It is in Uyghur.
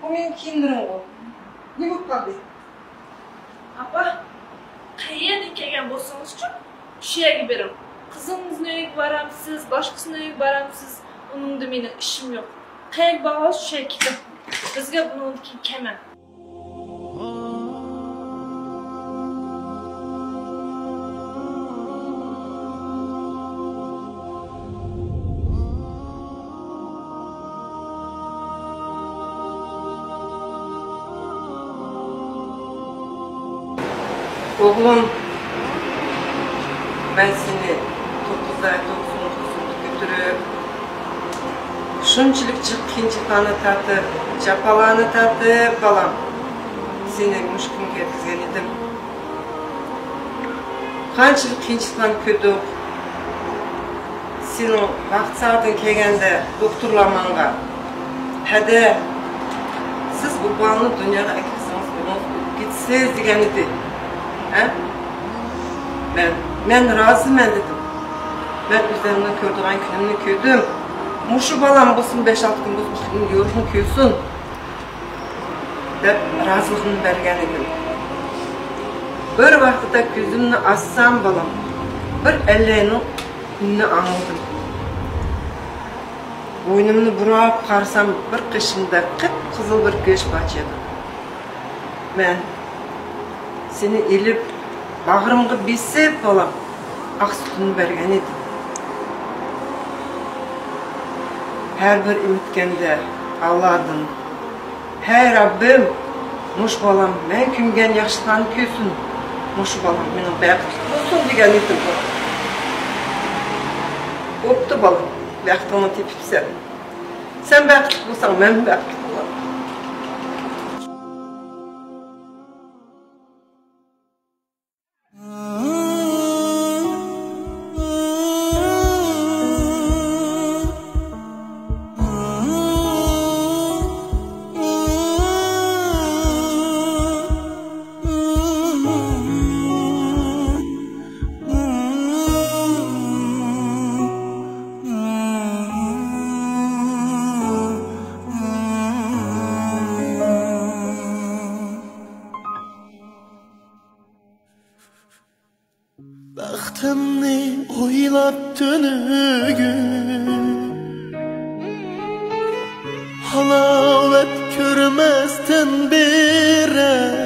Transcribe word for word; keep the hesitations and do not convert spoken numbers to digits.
بۇ مېنىڭ كىيىملىرىمغۇ. نېمە بولۇپ قالدى؟ ئاپا، قەيەردىن كەلگەن بولسىڭىزچۇ، شۇ يەرگە بېرىڭ. قىزىڭىزنىڭ ئۆيىگە بارامسىز، باشقىسىنىڭ ئۆيىگە بارامسىز، ئۇنىڭدا مېنىڭ ئىشىم يوق. قەيەرگە بارغانسىز، شۇ يەرگە كېتىڭ. بىزگە بۇنىڭدىن كېيىن كەلمەڭ. ئوغلۇم، مەن سېنى توققۇز ئاي، توققۇز كۈن قۇسۇمدا كۆتۈرۈپ، شۇنچىلىك جىق قىيىنچىلىقلارنى تارتىپ، جاپالارنى تارتىپ، بالام، سېنى مۇشۇ كۈنگە يەتكۈزگەن ئىدىم. قانچىلىك قىيىنچىلىقلارنى كۆردۇق. سېنىڭ ۋاقىت سائىتىڭ كەلگەندە دوختۇرلار ماڭا، ھەدە، سىز بۇ بالىنى دۇنياغا ئەكەلسىڭىز، ئۆلۈپ كېتىسىز دېگەن ئىدى. ھە؟ مەن، مەن رازىمەن دېدىم. مەن ئۆزۈمنىڭ كۆرىدىغان كۈنۈمنى كۆردۈم. مۇشۇ بالام بولسۇن، بەش-ئالتە كۈن بولسۇن، مۇشۇ كۈننى يورۇقنى كۆرسۇن دەپ رازىلىقىمنى بەرگەن ئىدىم. بىر ۋاقىتتا كۆزۈمنى ئاچسام، بالام، بىر ئەللەينىڭ ئۈنىنى ئاڭلىدىم. بوينۇمنى بۇراپ قارىسام، بىر قېشىمدا قىپقىزىل بىر گۆش پارچە ئىدى. مەن سېنى ئېلىپ، باغرىمغا بېسىپ، بالام، ئاق سۈتۈمنى بەرگەن ئىدىم. ھەر بىر ئېمىتكەندە ئاللادىن، ھەي رەببىم، مۇشۇ بالام مەن كۆمگەن ياخشىلىقلارنى كۆرسۇن، مۇشۇ بالام مېنىڭ بەختلىك بولسۇن دېگەن ئىدىم. بوپتۇ بالام، بەختىڭنى تېپىپسەن. سەن بەختلىك بولساڭ، مەنمۇ بەختلىك بولارمەن. بەختىمنى ئويلاپ تۈنۈگۈن، ھالاۋەت كۆرمەستىن بېرە.